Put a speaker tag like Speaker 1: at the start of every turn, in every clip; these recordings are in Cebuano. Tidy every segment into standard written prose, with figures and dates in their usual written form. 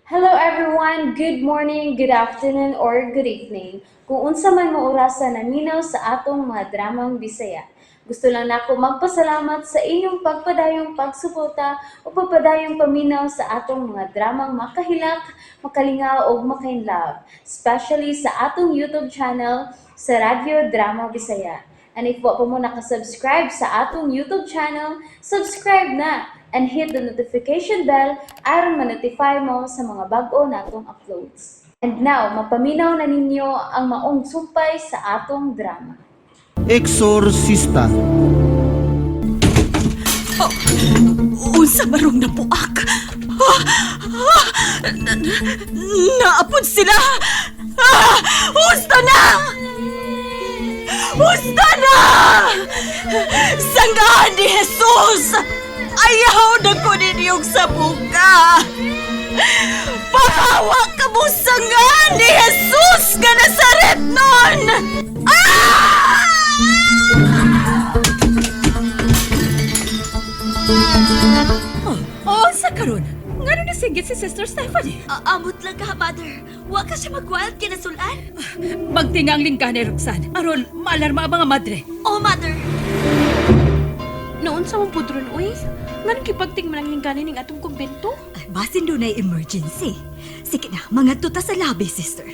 Speaker 1: Hello everyone! Good morning, good afternoon, or good evening. Kung unsa man mo orasa naminaw sa atong mga dramang Bisaya. Gusto lang nako magpasalamat sa inyong pagpadayong pagsuporta o pagpadayong paminaw sa atong mga dramang makahilak, makalingaw ug makainlove, especially sa atong YouTube channel sa Radyo Drama Bisaya. And if wa pa mo nakasubscribe sa atong YouTube channel, subscribe na and hit the notification bell aron ma-notify mo sa mga bag-o natong uploads. And now, mapaminaw na ninyo ang maong sumpay sa atong drama.
Speaker 2: Exorcista.
Speaker 3: Unsa barong nabuak? Ah, ah, naapod sila! Ah, husto na! Husto na! Sanggahan ni Jesus! Ayaw na ko ninyong sabuka! Pahawa ka mo sanggahan ni Jesus nga Nazaret nun! Ah!
Speaker 4: Oh, sa karon. Ngano nasinggit si Sister Stephanie?
Speaker 3: Amot lang ka, Mother. Wa ka siya mag-wild kinasulan.
Speaker 4: Magtinga ang lingganay, Roxanne. Aron, maalarma ang mga madre.
Speaker 3: Oh, Mother.
Speaker 5: Noon sa mong pudron, uy. Nganong gipagting man ang lingganin ning atong kumbento?
Speaker 3: Ay, basin dunay emergency. Sige na, mga tuta sa labi, sister.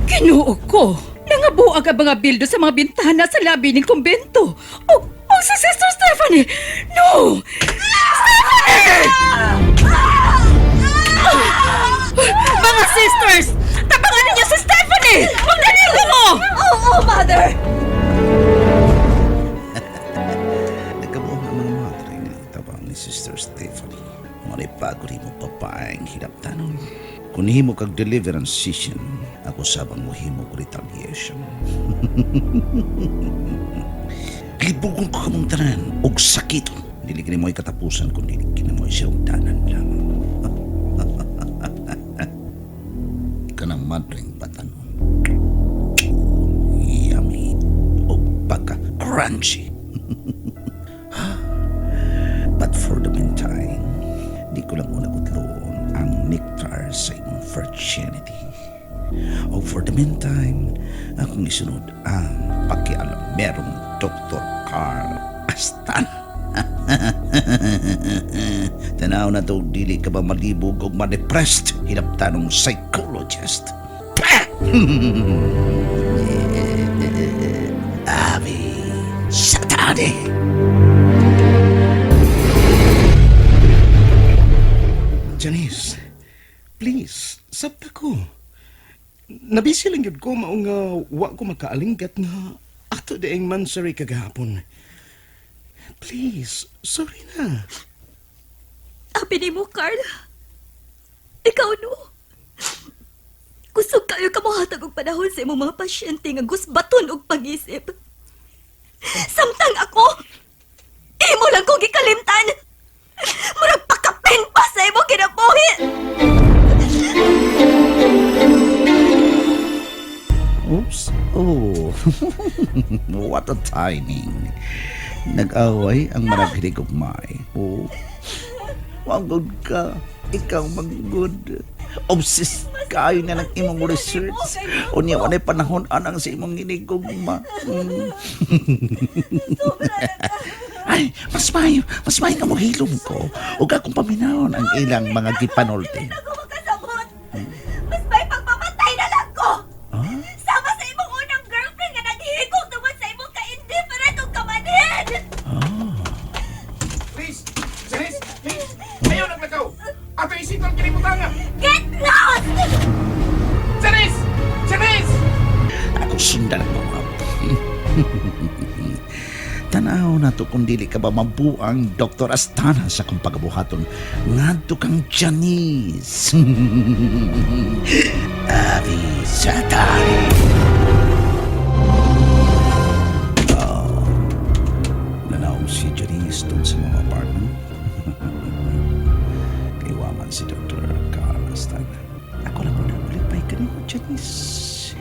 Speaker 4: Kinuo ko. Nangabuag ang mga bildo sa mga bintana sa labi ng kumbento. Oh, si Sister Stephanie! No! Stephanie! Mga sisters! Tapangan ninyo si Stephanie! Magdaligo mo!
Speaker 3: Oo, Mother!
Speaker 6: Nagkabuo ang mga madre nga itabang ni Sister Stephanie. Ngunit bago rin mo babaeng hinaptanon. Kung himo kag deliverance session, ako sabang mohimo og retaliation. Libugon ko kamong tanan og sakit. Dili kini mo'y katapusan kundi kini mo'y sinugdanan lamang. Kanang madreng batanon. Yummy o pagka crunchy. But for the meantime, di ko lang una utloon ang nectar sa imong virginity. O for the meantime, akong isunod ang pakialamerong Dr. Carl Astan. Tanaw na to, dili ka ba malibog o ma-depressed? Hinaptanong psychologist. Pah! Abi, satani!
Speaker 7: Janice, please, sabta ko. Nabisi lang yun ko mao nga wa ko makaalinggat nga ato dieng mansari kagahapon. Please, sorry na.
Speaker 3: Abi ni mo, Carl. Ikaw, no? Kusog kayo ka mohatag og panahon sa imong mga pasyente nga gusbaton og pag-isip. Samtang ako, imo lang ko gikalimtan. Murag pakapin pa sa imong kinabuhi.
Speaker 6: Oops. Oh. What a timing. Nag-away ang maraghinigugmay. Oh. Wagod ka. Ikaw manggod. Obsessed kayo na ng imong research. Unya, walay panahon anang sa imong ginigugma. Ay, mas mayo. Mas mayo nga mohilom ko. Ug akong paminawon ang ilang mga gipanulti.
Speaker 3: Ako makasabot. Mas may pagpamatay na lang ko. Sama sa imong unang girlfriend nga naghigog tungod sa imong ka-indifferent ug kamanhin.
Speaker 7: Please, Janice, please, ayaw naglakaw. Ato isitan kini butanga.
Speaker 3: Get lost!
Speaker 7: Janice! Janice!
Speaker 6: Ako sundan ang mga. Tanaw na to kung dili ka ba mabuang Dr. Astana sa kong pagabuhaton. Ngadto kang Janice. Abi Satani. Oh, nanaog si Janice dun sa mga apartment. Kay waman si Dr. Carl Astana. Ako lang muna mulipay ka nimo, Janice.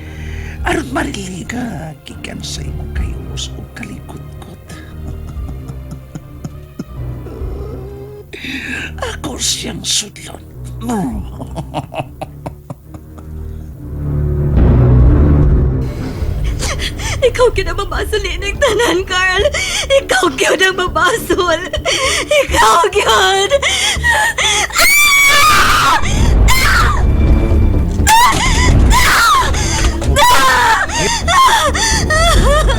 Speaker 6: Aron marili ka, gikan sa imong kayos o kalikot-kot. Ako siyang sudlon.
Speaker 3: Ikaw gyud ang mabasol ining tanan, Carl. Ikaw gyud ang mabasol. Ikaw gyud.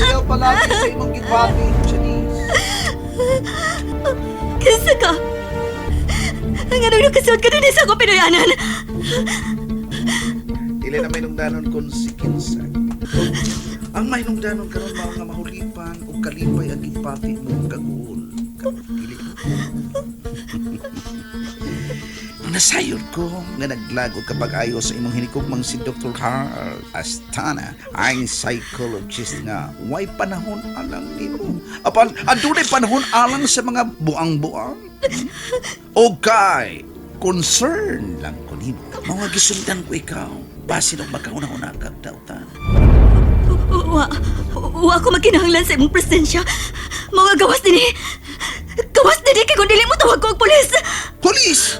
Speaker 6: Ayaw palagi sa imong gibati, Janice.
Speaker 3: Kinsa ka? Ang anong nakasuot ka din sa akong Pinoyanan?
Speaker 6: Dili na may nungdanon kon si Kinsa. Ang may nungdanon karon mao nga mahulipan ug kalipay ang gipati mo kaguol. Dili ko. Nasayod ko nga naglago kapag ayo sa imong hinikugmang si Dr. Carl Astana, ang psychologist nga way panahon alang nimo. Apan adunay panahon alang sa mga buang-buang. O kay, concern lang ko nimo. Mga gisundan ko ikaw, basin og makauna-una kag dautan.
Speaker 3: Wa, wa ako magkinahanglan sa imong presensya. Mga gawas dinhi. Gawas dinhi kay kung dili mo tawag ko og pulis.
Speaker 6: Police!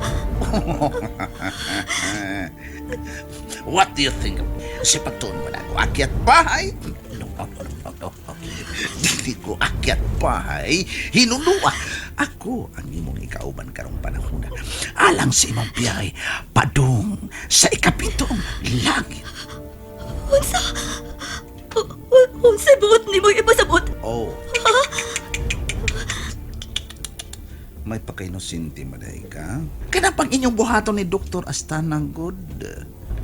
Speaker 6: What do you think? Sa pagtuon mo na ako, akyat bahay? No, no, no, no, no. Dili ko akyat bahay. Hinunua. Ako ang imong ikauban karong panahon. Alang sa imong biyahe, padung sa ikapitong langit.
Speaker 3: Unsa? Unsa buot nimo ipasabot?
Speaker 6: Oh. May pakainosente maday ka. Kana pang inyong buhaton ni Dr. Astana good.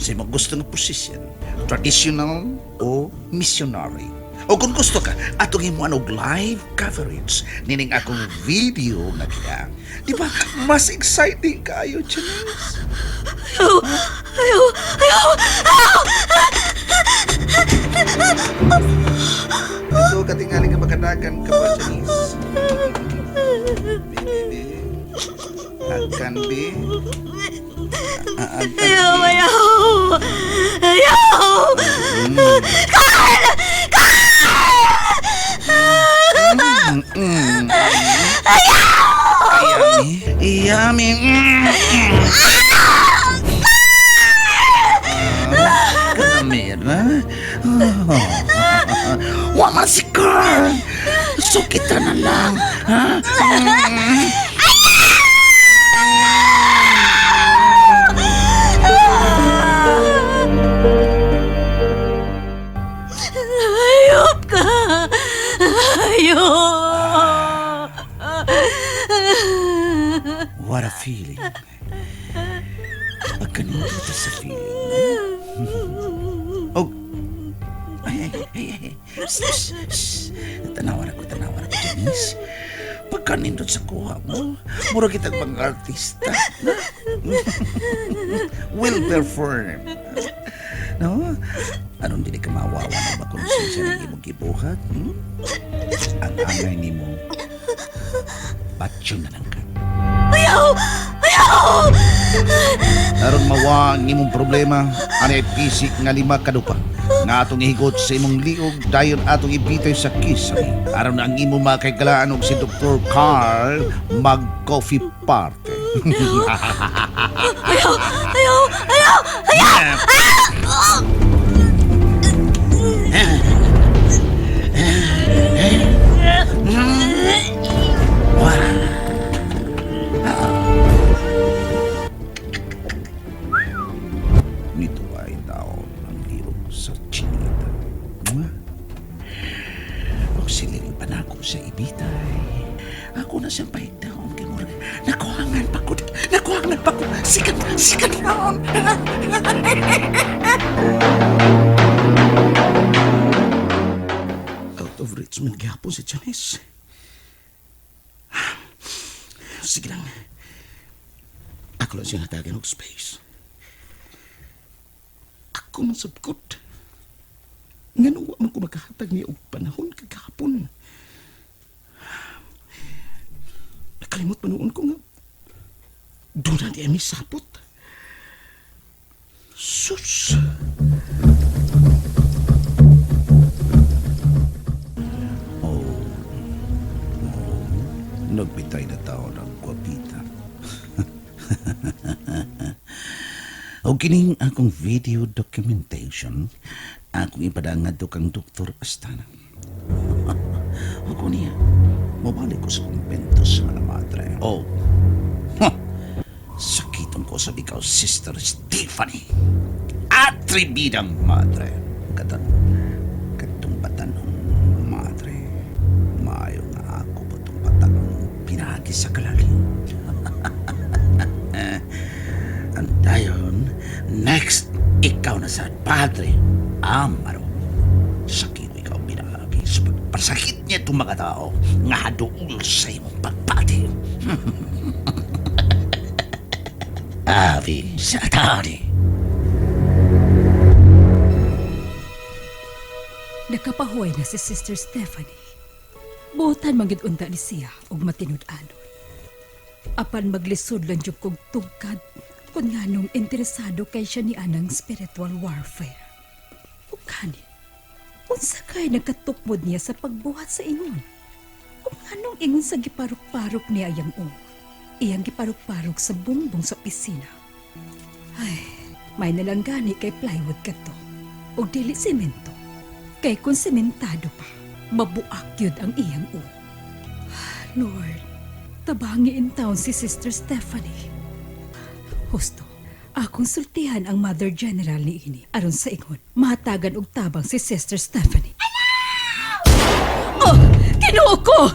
Speaker 6: Sa imong gusto nga posisyon, traditional o missionary. O kung gusto ka, atong imuan og live coverage nining akong video nga kaya. Di ba, mas exciting kayo, Janice?
Speaker 3: Ayaw! Ayaw! Ayaw! Ayaw!
Speaker 6: Ito, katingali ka makadagan ka ba, Janice? Bi, bi, bi. Agkan, bi. Agkan, bi.
Speaker 3: Ayaw! Ayaw! Ayaw!
Speaker 6: Yummy. Yummy. Mm. Ah, Kamera. Oh. Wa man si Carl. So kita na lang. Ha? Mm.
Speaker 3: Ayop ka! Ayop!
Speaker 6: What a feeling. Pagkanindot sa feeling. Oh. Ay, ay, ay, ay. Shh, shh, shh. Tanawan ako, tanawan ako, Janice. Pagkanindot sa kuha mo, mura kitang mga artista. Will perform. No? Anong dili ka mawawa ng makonsensya ng imong gibuhat? Hmm? Ang angay nimo, patyon na lang ka.
Speaker 3: Ayaw! Ayaw!
Speaker 6: Aron mawa ang imong problema, anay pisik nga lima kadupa. Nga atong ihigot sa imong liog, dayon atong ibitay sa kisame. Aron ang imong makaigalaan og si Dr. Carl mag-coffee party.
Speaker 3: Ayaw! Ayaw! Ayaw! Ayaw!
Speaker 6: Nito ay taon ang liog sa chinita. Mwah. Og siling pa na ako sa ibitay. Ako na siyang pahigdaon kay Murag. Nakuhangan pa ko. Nakuhangan pa ko. Sikat, sikat round.
Speaker 7: Out of reach man gihapon si Janice. Sige lang. Ako lang siyang hatagan og space. Ako man sabkot. Nga wa man ko makahatag niya og panahon kagahapon. Nakalimot pa noon ko nga doon na di ay may sapot. Sus!
Speaker 6: Oh. Nagbitay na taon ang gwapita. O kining akong video documentation, akong ipadala ngadto kang Dr. Astana. O niya, mobalik ko sa kumbento sa mga madre. Oh, huh. Sakiton ko sa ikaw, Sister Stephanie. Atribidang madre. Katong, katong batanong madre. Maayo nga ako pa itong batanong pinagi sa kalalim. Ang dayon, next, ikaw na sa padre, Amaro. Sakit ikaw pinagi sa pagpasakit niya itong mga tao nga haduol sa imong pagpati. Avi sa atari.
Speaker 4: Nakapahuway na si Sister Stephanie. Buotan man gyud unta ni siya og matinud-anon. Apan maglisod lang jud kog tugkad kung nganong interesado kay siya ni anang spiritual warfare. Ug kani, unsa kay nagkatukmod niya sa pagbuhat sa ingon? Ug nganong ingon sa giparok-parok niya iyang ulo? Iyang giparok-parok sa bungbong sa opisina. Ay, may nalang gani kay plywood kadto. Ug dili semento. Kay kung sementado pa, mabuak yun ang iyang ulo. Lord, tabangi in town si Sister Stephanie. Husto, akong sultihan ang Mother General ni ini. Aron sa ingon, mahatagan og tabang si Sister Stephanie. Oh, Ginoo ko!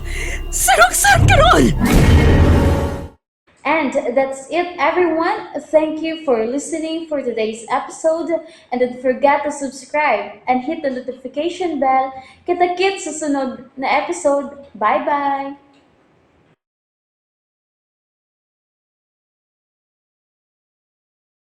Speaker 4: Sarong-san karon!
Speaker 1: And that's it, everyone. Thank you for listening for today's episode. And don't forget to subscribe and hit the notification bell. Kita-kits sa sunod na episode. Bye-bye!